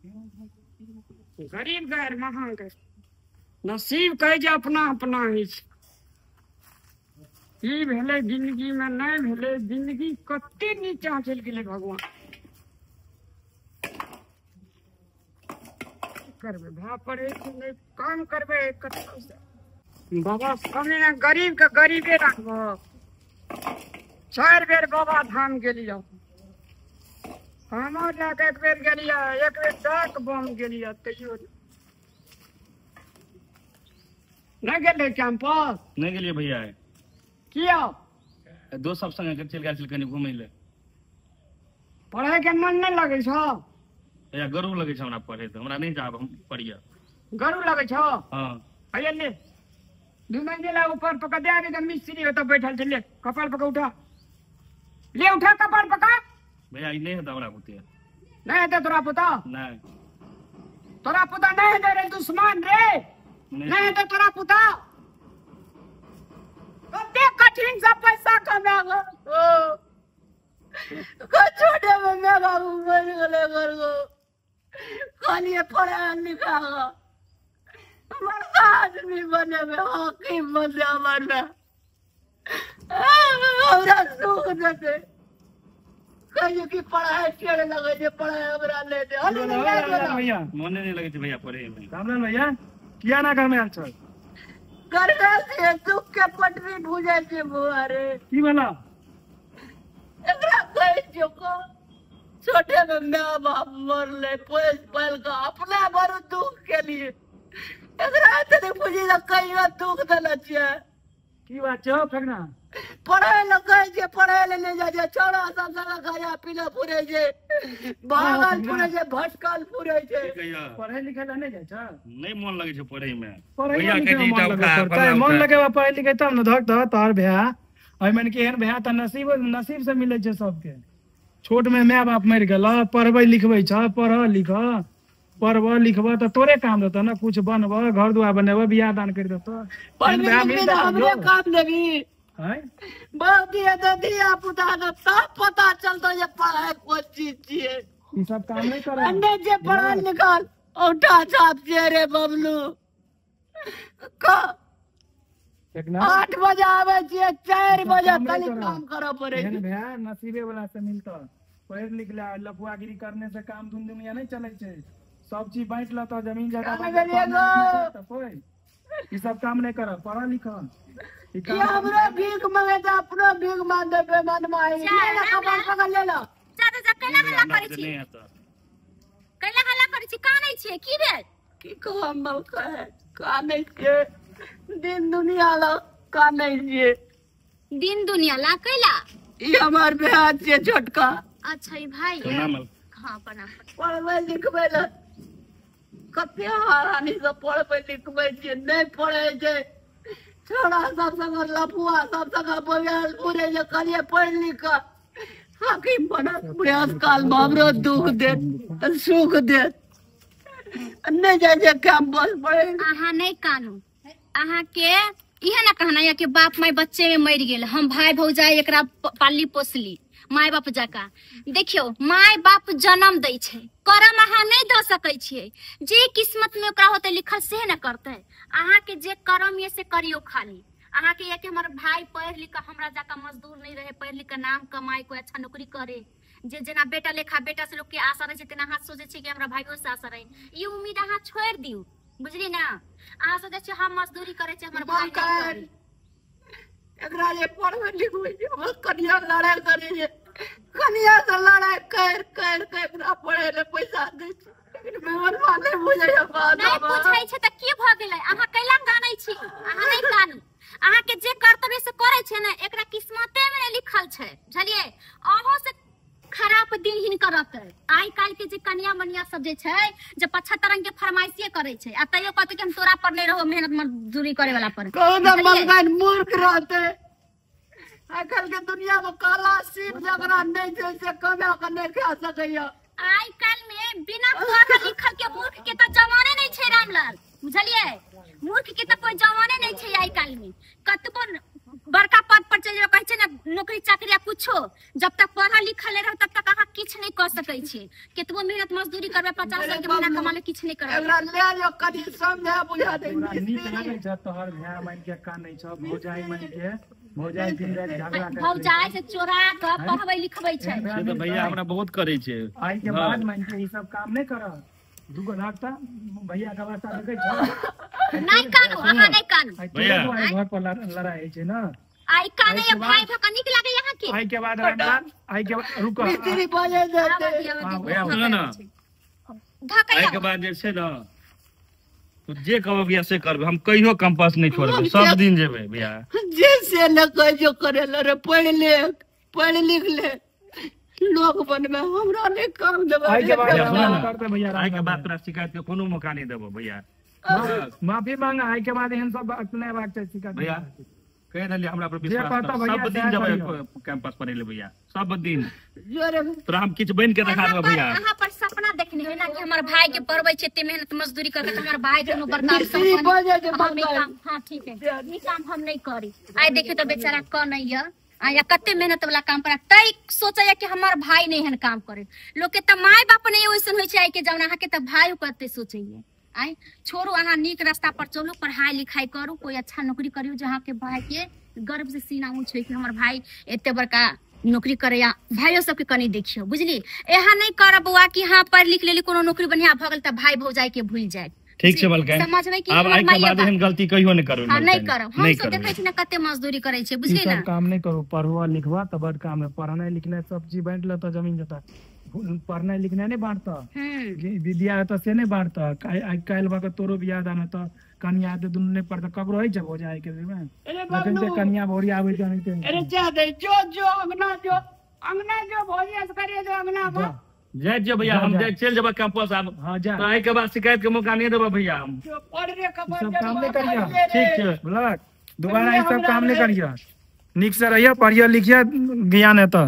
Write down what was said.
गरीब गैर महान गैर नसीब कहै जे अपना अपना होइ छै। की भेलै जिंदगी में, नहीं भेलै जिंदगी, कते नीचा चलि गेलै भगवान। करबै भाय पढ़ै छै नहि काम करबै कतौ। बाबा कमी गरीब के गरीबे राखबह। 4 बेर बाबा धाम गेलियै, हमर लए एक बेर गेलियै, एक बेर डाक बम गेलियै, तैयो नहि गेलै कैंपस। नहि गेलियै भैया। किया? दोस्त सब संगे चलि गेल छल कनि घुमै लए। पढ़ै के मन नहि लगै छौ? भैया गरु लगै छै हमरा पढ़ै, तऽ हमरा नहि जाब हम पढ़िए। गरु लगै छौ? हाँ। हैया ले 2 मंजिला ऊपर पकड़ दे, आगे मिस्त्री ओतऽ बैठल छै, ले कपार पकड़ उठा, ले उठा कपार पकड़। भैया ई नहि हेतै हमरा बुते। नहि हेतै तोरा पुता? नहि। तोरा पुता नहि हेतै रे दुश्मन रे, नहि हेतै तोरा पुता। कते कठिन से पैसा कमाएगा। छोटे में मैं बाबू मर गए घर को खाली पढ़ा लिखा बड़का आदमी बने में हाकिम बने हमारे हमरा सुख देते। कहियो कि पढ़ाई चढ़े लगे जे पढ़ाई हमरा ले दे। भैया मने नहीं लगे भैया पढ़े में। रामलाल भैया किया ना घर में आयल छल? घर से दुख के पटरी भुजे छै बुआ रे। की भेला? एकरा कहै छियौ छोटे में my बाप मरले, पोस पालि कऽ अपना बड़ दुख के लिए एकरा एतने बुझी तऽ कहियो दुख देने छियै। की बात छौ फेकना? पढ़ै लए कहै छियै, पढ़ै लए नहि जाइ छै, छौड़ा सब संगे खाया पीना फुरै छै, भागल फुरै छै, भटकल फुरै छै। पढ़ै लिखै लए नहि जाइ छै? नहि मन लगै छै पढ़ै में। पढ़ै मन लगे पढ़ै लिखै तब ने। धक धक तोहर भैया एहिमे कि एहन भैया तऽ नसीब नसीब से मिलै छै सबके। छोट में my बाप मरि गेल, पढ़बै लिखबै छ, पढ़ लिख, पढ़ब लिखब तऽ तोरे काम देतौ ने, कुछ बनब, घर दुआर बनेब, बियाह दान करि देतौ। हमरे काम देबी धिया पुता के तब पता चलतो जे पढ़ाई कोन चीज छियै। ई सब काम नहि करे जे पढ़ल लिखल औंठा छाप छियै रे बबलू। 8 बजे आबै छियै, 4 बजे तक काम करऽ पड़ै छै। भैया नसीबे वाला से मिलतौ। पढ़ि लिख ले, लफुआगिरी करने से काम धुन दुनिया नहीं चलै छै। सब चीज बांटि लेतौ, जमीन जायदाद, ई सब काम नहि करऽ, पढ़ऽ लिखऽ। हमरो भीख मांगे छै, अपनो भीख मांग देबै मनमा। ले ले कपार पकड़ ले लो। चाचा जा कैला हल्ला करै छी? कैला हल्ला करै छी? कानै छियै? की भेल? की कहब मलका, कानै छियै दिन दुनिया ला कानै छियै। दिन दुनिया ला कैला? ई हमर भाय छियै छोटका। अच्छा ई भाई। हाँ प्रणाम। पढ़बै लिखबै ला कते हरानी से पढ़बै लिखबै छियै, नहि पढ़ै छै छोड़ा सब संगे लफुआ सब संगे बजाल पुरे जे कहलियै पढ़ि लिख कऽ हाकिम बनत, बुढ़ास काल मे हमरो दुख देत सुख देत। नहि जाइ छै कैंपस पढ़ै। अहाँ नहि कानू। अहाँ के इहे ना कहना या कि बाप माय बच्चे में मरि गेल, हम भाई भौजाई एकरा पाली पोसली my बाप जकाँ। देखियौ my बाप जन्म दै छै, करम अहाँ नहि दऽ सकै छियै। जे किस्मत में ओकरा होतै लिखल सेहे ने करतै। अहाँ के जे करम ये से करियौ खाली। अहाँ के यह कि हमर भाई पढ़ि लिख कऽ हमरा जकाँ मजदूर नहीं रहे, पढ़ि लिख कऽ नाम कमाए, कोई अच्छा नौकरी करे। जे जेना बेटा लेखा बेटा से लोग के आशा रहै छै तेना अहाँ सोचै छियै कि हमरा भाइयो से आशा रहे। ई उम्मीद अहाँ छोड़ि दियौ, बुझली ना? अहाँ सोचै छियै हम मजदूरी करै छियै हमर भाई नहि करी। एकरा जे पढ़बै लिखबै छै, हमर कनिया लड़ाइ करै छै, कनिया से लड़ाइ कर कर के एकरा पढ़ै लए पैसा दै छै, लेकिन बेवनवा नहि बुझैया बात। नहि बुझै छै तऽ की भऽ गेलै? अहाँ कैला कानै छी? अहाँ नहि कानू। अहाँ के जे कर्तव्य से करै छै ने, एकरा किस्मते में नहि लिखल छै, बुझलियै? अहूँ से खराब दिन हिनकर रहतै। आइ काल्हि के जे कनिया मनिया सब जे छै जे 75 रंग के फरमाइशिये करै छै, आ तैयो कहतै कि हम तोरा पर नहि रहब मेहनत मजदूरी करे वाला पर। कहू ने मलकाइन मूर्ख रहतै। आइ काल्हि के दुनिया में काला सीप जकरा नहि छै से कमा कऽ नहि खा सकैया। आइ काल्हि में बिना पढ़ल लिखल के मूर्ख के तऽ जमाने नहि छै रामलाल, बुझलियै? मूर्ख के तऽ कोई जमाने नहि छै आइ काल्हि में। कतबो बड़का पद पर चलि जाओ, कहै छै ने नौकरी चाकरी या कुछो, जब तक पढ़ल लिखल नहि रहब तब तक अहाँ किछु किछु नहि कऽ सकै छी। केतबो मेहनत मजदूरी करबै 50,000 के महीना कमा ले किछु नहि करबै। एकरा ले जो कनी समझा बुझा दे। तोरा नीक लगै छ तोहर भाय मान के कानै छ, भौजाई मान के भौजाई दिन राति झगड़ा करै। भौजाई से चोरा के पढ़बै लिखबै छै। से तऽ भैया हमरा बहुत करै छै। आइ के बाद मान के ई सब काम नहि करऽ। दूगो लाख तऽ भैया के अवस्था देखै छ। नहि कानू, अहाँ नहि कानू। आइ तोरे दुआरे घर पर लड़ाई होइ छै ने। आइ कानै ये भाई भऽ नीक लागै अहाँ के? आइ के बाद रामलाल, आइ के बाद रुक मिस्त्री बजे जेतै। भैया सुन ने, धकै आइ के बाद जे छै ने तू जे कहबो भैया से करबै, हम कहियो कैंपस नहि छोड़बै, सब दिन जेबै भैया। जे से न कहै जो करे ले रे, पढ़ ले, पढ़ लिख ले, लोग बनबे, हमरा नहि काम देबै। आइ के बाद भैया सुन रामलाल ने, करतै भैया, आइ के रामलाल बाद तोरा शिकायत के कोनो मौका नहि देबो भैया। माफी मांग, आइ के बाद एहन सब बात नहि हेबाक चाही। शिकायत भैया कहि देलियै हमरा पर जे विश्वास कहता कर, भैया सब दिन सएह जेबै करियौ। कैंपस पढ़ै ले भैया, सब दिन जोरे तोरा हम किछु बनि के देखा अहाँ देबो पर भैया। अहाँ पर सपना देखने है ना कि हमर भाई के पढ़बै छै एते मेहनत मजदूरी करके, तऽ हमर भाई कोनो बड़का मिस्त्री बजे जे हम ई बंगाल। काम, हाँ ठीक है, ई काम हम नहीं करी। आइ देखियौ तऽ बेचारा क नहीं यऽ आ या कते मेहनत वाला काम करे, तै सोचैया कि हमर भाई नहीं एहन काम करे। लोक के तऽ माय बाप नहीं ओइसन होइ छै आइ के जमाना, अहाँ के तऽ भाई कते सोचैया। आइ छोड़ू, अहाँ नीक रास्ता पर चलू, पढ़ाई लिखाई करू, कोई अच्छा नौकरी करियौ जे अहाँ के भाई के गर्व से सीना ऊँच होइ कि हमर भाई एते बड़का नौकरी करैया। भाइयो सबके कनी देखियौ, बुझली? एहन नहीं करब बौआ कि हाँ पढ़ लिख लेली कोनो नौकरी बढ़िया भऽ गेल तऽ भाई भौजाई के भूलि जाए। ठीक छै बलकाइन, समझबै कि आब हमर आइ के माइए बाद बाप। एहन गलती कहियो नहि करबै। हाँ नहीं बलकाइन, करब, हम नहि सब करबै। देखै छी ने कते मजदूरी करै छै, ई बुझली ना? सब काम नहि करू। पढ़बऽ लिखबऽ तऽ बड काम है, पढ़नाइ लिखनाइ सब चीज बाँटि लेतऽ जमीन जथा, पढ़नाइ लिखनाइ नहि बाँटतऽ, विद्या हेतऽ से नहि बाँटतऽ। आइ काल्हि भऽ कऽ तोरो बियाह दान हेतऽ, कनिया हेतै, दुनू नहि पढ़तऽ, ककरो होइ छै भौजाई के बीचमे? अरे जखन बबलू से कनिया भौरी आबै छै एनाहिते। अरे जा दे, जो जो अंगना जो अंगना जो भौजी से करिए जो अंगना जा। जाइ छियै भैया, जा, हम जा। चलि जेबै कैंपस आब। हाँ जा। तऽ आइ के बाद शिकायत के मौका नहि देबै भैया हम। जो पढ़ रे कबर ई सब काम नहि करियऽ। ठीक छै बुझलक? दोबारा ई सब काम नहि करियऽ, नीक से रहियऽ, पढ़ियऽ लिखियऽ, ज्ञान हेतऽ।